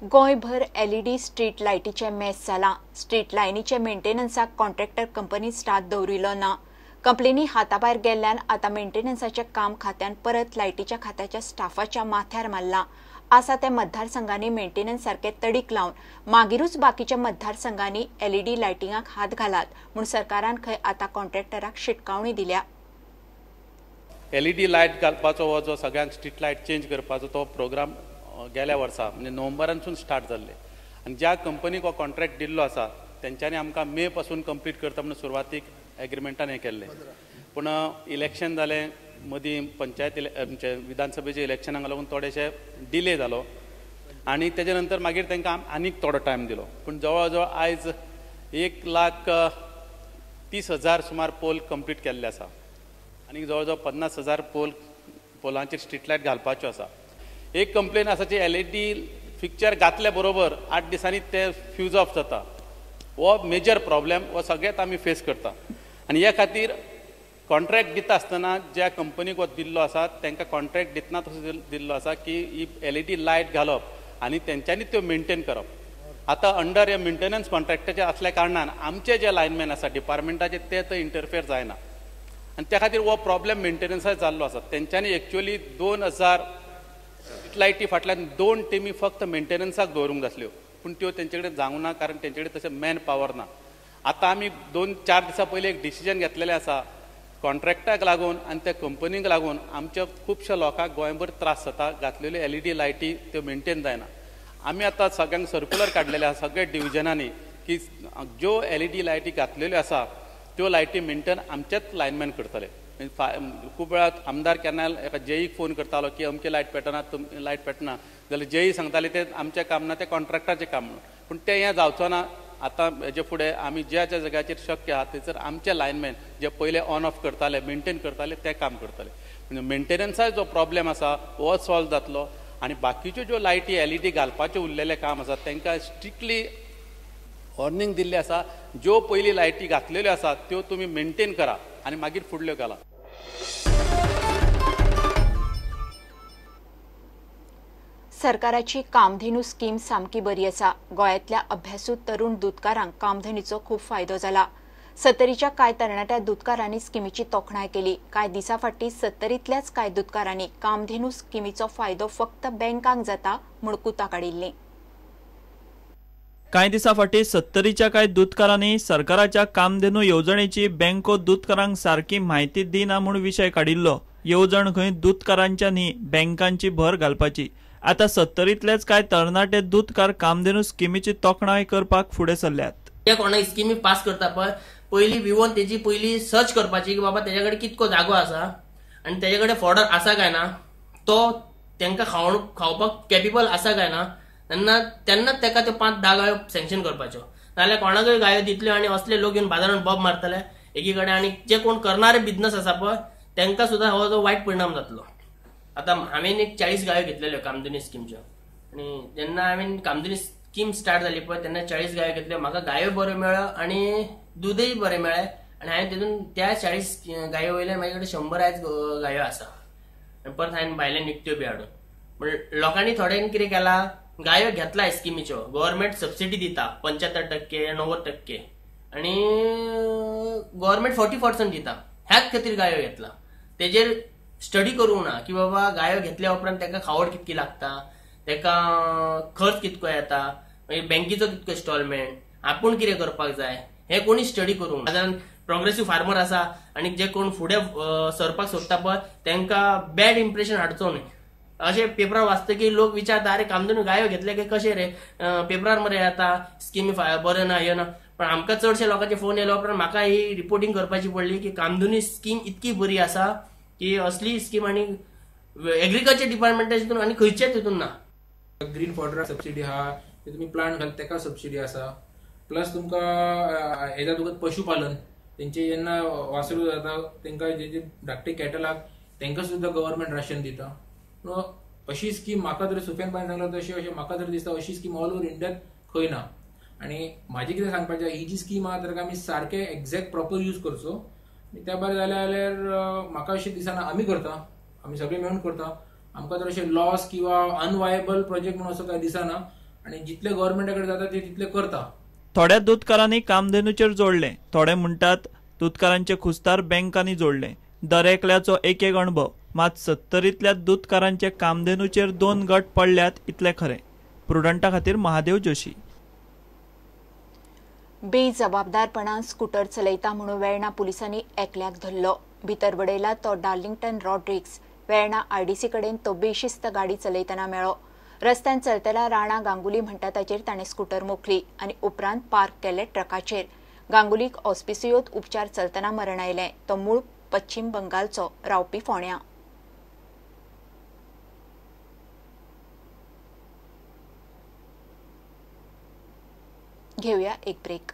गोंयभर LED street लायटीचें mess जालां. स्ट्रीट लायनीचे मेंटेनन्साक कॉन्ट्रॅक्टर कंपनी स्टाफ दवरिल्लो ना. कंपनींनी हाताभायर गेल्ल्यान आतां मेंटेनन्साचें काम खात्यान परत लायटीच्या खात्याच्या स्टाफाच्या माथ्यार मारलां. आसा त्या मतदारसंघांनी मेंटेनन्स सारके तडीक लावन मागीरूच बाकीच्या मतदारसंघांनी एलईडी लायटिंगाक हात घालात म्हूण सरकारान खंय आतां कॉन्ट्रॅक्टराक शिटकावणी दिल्या. एलईडी लायट घालपाचो हो जो सगळ्यांक स्ट्रीट लायट चेंज करपाचो तो प्रोग्राम गेल्या वर्सा म्हणजे नोव्हेंबरानसून स्टार्ट जाल्ले आनी ज्या कंपनीक हो कॉन्ट्रॅक्ट दिल्लो आसा तेंच्यांनी आमकां मे पासून कंप्लीट करता म्हणून सुरवातीक एग्रीमेंटान हें केल्लें. पूण इलेक्शन जालें, मदीं पंचायत आमचे विधानसभेचे इलेक्शनाक लागून थोडेशे डिले जालो आनी तेजे नंतर मागीर तांकां आनीक थोडो टायम दिलो. पूण जवळ जवळ आयज 1,30,000 सुमार पोल कंप्लीट केल्ले आसा आनी जवळ जवळ 50,000 पोलांचेर स्ट्रीट लायट घालपाच्यो आसा. एक कंप्लेन आसा जी एलईडी फिक्चर घातल्या बरोबर 8 दिसांनी ते फ्यूज ऑफ जाता. हो मेजर प्रॉब्लेम हो सगळ्यात आमी फेस करता आनी ह्या खातीर कॉन्ट्रॅक्ट दिता आसतना ज्या कंपनीक हो दिल्लो आसा तांकां कॉन्ट्रॅक्ट दितना तसो दिल्लो आसा की ही एलईडी लायट घालप आनी तेंच्यांनी त्यो मेंटेन करप. आतां अंडर ह्या मेंटेनन्स कॉन्ट्रॅक्टाचे आसल्या कारणान आमचे जे लायनमॅन आसा डिपार्टमेंटाचे ते थंय इंटरफेर जायना आनी त्या खातीर हो प्रॉब्लेम मेंटेनन्साक जाल्लो आसा. तेंच्यांनी एक्चुअली 2,000 लायटी फाटल्यान 2 टिमी फक्त मेंटेनन्साक दवरूंक जासल्यो, पूण त्यो तेंचे कडेन जावंक ना कारण तेंचे कडेन तशें मॅन पावर ना. आतां आमी 2-4 दिसां पयलीं एक डिसिजन घेतलेलें आसा कॉन्ट्रॅक्टाक लागून आनी त्या कंपनीक लागून आमच्या खुबश्या लोकांक गोंयभर त्रास जाता. घातलेल्यो एलईडी लायटी त्यो मेंटेन जायना. आमी आतां सगळ्यांक सर्कुलर काडलेले आसा सगळ्या डिविजनांनी की ज्यो एलईडी लायटी घातलेल्यो आसा त्यो लायटी मेंटेन आमचेच लायनमॅन करतले. खूब वेळा आमदार केन्ना एका जेईक फोन करतालो की अमके लायट पेटना, लायट पेटना जाल्यार जेई सांगताले ते आमचें काम ना, तें कॉन्ट्रॅक्टाचें काम म्हणून. पूण तें हें जावचो ना. आतां हेजे फुडें आमी ज्या ज्या जाग्याचेर शक्य आहा थंयसर आमचे लायनमॅन जे पयले ऑन ऑफ करताले, मेंटेन करताले ते काम करताले. म्हणजे मेंटेनन्साचो जो प्रॉब्लेम आसा हो सॉल्व जातलो आनी बाकीच्यो ज्यो लायटी एलईडी घालपाचें उरलेलें काम आसा तांकां स्ट्रिक्टली वॉर्निंग दिल्लें आसा, ज्यो पयलीं लायटी घातलेल्यो आसा त्यो तुमी मेंटेन करा आनी मागीर फुडल्यो घाला. सरकाराची कामधेनू स्कीम सामकी बरी आसा. गोंयांतल्या अभ्यासू तरुण दूदकारांक कामधेनूचो खूब फायदो जाला. सत्तरीच्या कांय तरणाट्या दूदकारांनी स्किमीची तोखणाय केली. कांय दिसां फाटीं सत्तरींतल्याच कांय दूदकारांनी कामधेनू स्किमीचो फायदो फक्त बँकांक जाता म्हूण कुतां काडिल्लीं. कांय दिसां फाटीं सत्तरीच्या कांय दूदकारांनी सरकाराच्या कामधेनू येवजणेची बँको दूदकारांक सारकी म्हायती दिना म्हूण विशय काडिल्लो. येवजण खंय दूदकारांच्या न्ही, बँकांची भर घालपाची. आतां सत्तरींतलेच कांय तरणाटे दूदकार कामधेनू स्किमीची तोखणाय करपाक फुडें सरल्यात. जे कोणाक स्किमी पास करता पळय पयलीं विवोन तेजी पयलीं सर्च करपाची की बाबा तेजे कडेन कितको जागो आसा आनी तेजे कडेन फॉर्डर आसा काय ना, तो तेंकां खावपाक कॅपेबल आसा काय ना, तेन्ना तेन्नाच तेका त्यो 5-10 गायो सँक्शन करपाच्यो. नाजाल्यार कोणाकय गायो दितल्यो आनी असले लोक येवन बाजारान बोब मारतले एकी कडेन आनी जे कोण करणारे बिजनस आसा पळय तेंकां सुद्दां हो जो वायट परिणाम जातलो. आतां हांवें एक 40 गायो घेतलेल्यो कामधेनू स्किमच्यो आनी जेन्ना हांवें कामधेनू स्कीम स्टार्ट जाली पळय तेन्ना 40 गायो घेतल्यो. म्हाका गायो बऱ्यो मेळ्ळ्यो आनी दुदय बरें मेळ्ळें आनी हांवें तितून त्या 40 गायो वयल्यान म्हाजे कडेन 100 आयज गायो आसा आनी परत हांवें भायल्यान विकत्यो बी हाडून. पूण लोकांनी थोड्यांनी कितें केलां, गायो घेतला स्किमीच्यो, गव्हर्मेंट सबसिडी दिता 75% 90% आनी गव्हर्मेंट 40% दिता, ह्याच खातीर गायो घेतला. तेजेर स्टडी करूंक ना की बाबा गायो घेतल्या उपरांत ताका खावड कितकी लागता, ताका खर्च कितको येता, मागीर बँकेचो कितको इन्स्टॉलमेंट, आपूण कितें करपाक जाय, हें कोणी स्टडी करूंक ना. बाजारान प्रोग्रेसीव फार्मर आसा आनी जे कोण फुडें सरपाक सोदता पळय तांकां बॅड इम्प्रेशन हाडचो न्हय. अशें पेपरार वाचतकीर लोक विचारता, अरे कामधेनू गायो घेतले काय कशें रे, पेपरार मरे येता स्किमी बरें ना हें ना. पण आमकां चडशे लोकांचे फोन येयल्या उपरांत म्हाका ही रिपोर्टिंग करपाची पडली की कामधेनू स्कीम इतकी बरी आसा की असली स्कीम आनी एग्रीकल्चर डिपार्टमेंटा हितून आनी खंयचेच हितून ना. ग्रीन फॉडर सबसिडी आहा, तुमी प्लांट घालता तेका सबसिडी आसा, प्लस तुमकां हेजा तुका पशुपालन तेंचे जेन्ना वासरू जाता तेंकां जे धाकटे कॅटलाक तेंकां सुद्दां गव्हर्मेंट राशन दिता. अशी स्कीम म्हाका तरी सुफेन भायन सांगला तशी अशें म्हाका तरी दिसता अशी स्कीम ऑल ओवर इंडियात खंय ना. आनी म्हाजें कितें सांगपाचें, ही जी स्कीम आहा तर आमी सारकें एग्जॅक्ट प्रॉपर यूज करचो. त्या भायर जालें जाल्यार म्हाका अशें दिसना आमी करता, आमी सगळे मेळून करता, आमकां तर अशें लॉस किंवा अनवायबल प्रोजेक्ट म्हणून असो कांय दिसना. आनी जितले गव्हर्मेंटा कडेन जाता ते तितले करता. थोड्या दुदकारांनी कामधेनूचेर जोडलें, थोडे म्हणटात दुदकारांचे खुस्तार बँकांनी जोडलें. दर एकल्याचो एक एक अणभव. मात सत्तरींतल्या दुदकारांचे कामधेनूचेर 2 गट पडल्यात इतलें खरें. प्रुडंटा खातीर महादेव जोशी. बेजबाबदारपणान स्कूटर चलयता म्हणून वेर्णा पुलिसांनी एकल्याक धरलो. भितर बडयला तो डार्लिंग्टन रॉड्रिक्स. वेर्णा आरडीसी कडेन तो बेशिस्त गाडी चलयतना मेळ्ळो. रस्त्यान चलतल्या राणा गांगुली म्हणटा ताचेर ताणें स्कूटर मोखली आनी उपरांत पार्क केले ट्रकाचेर. गांगुलीक ऑस्पिसियोत उपचार चलतना मरण आयलें. तो मूळ पश्चिम बंगालचो, रावपी फोंड्या. घेवया एक ब्रेक.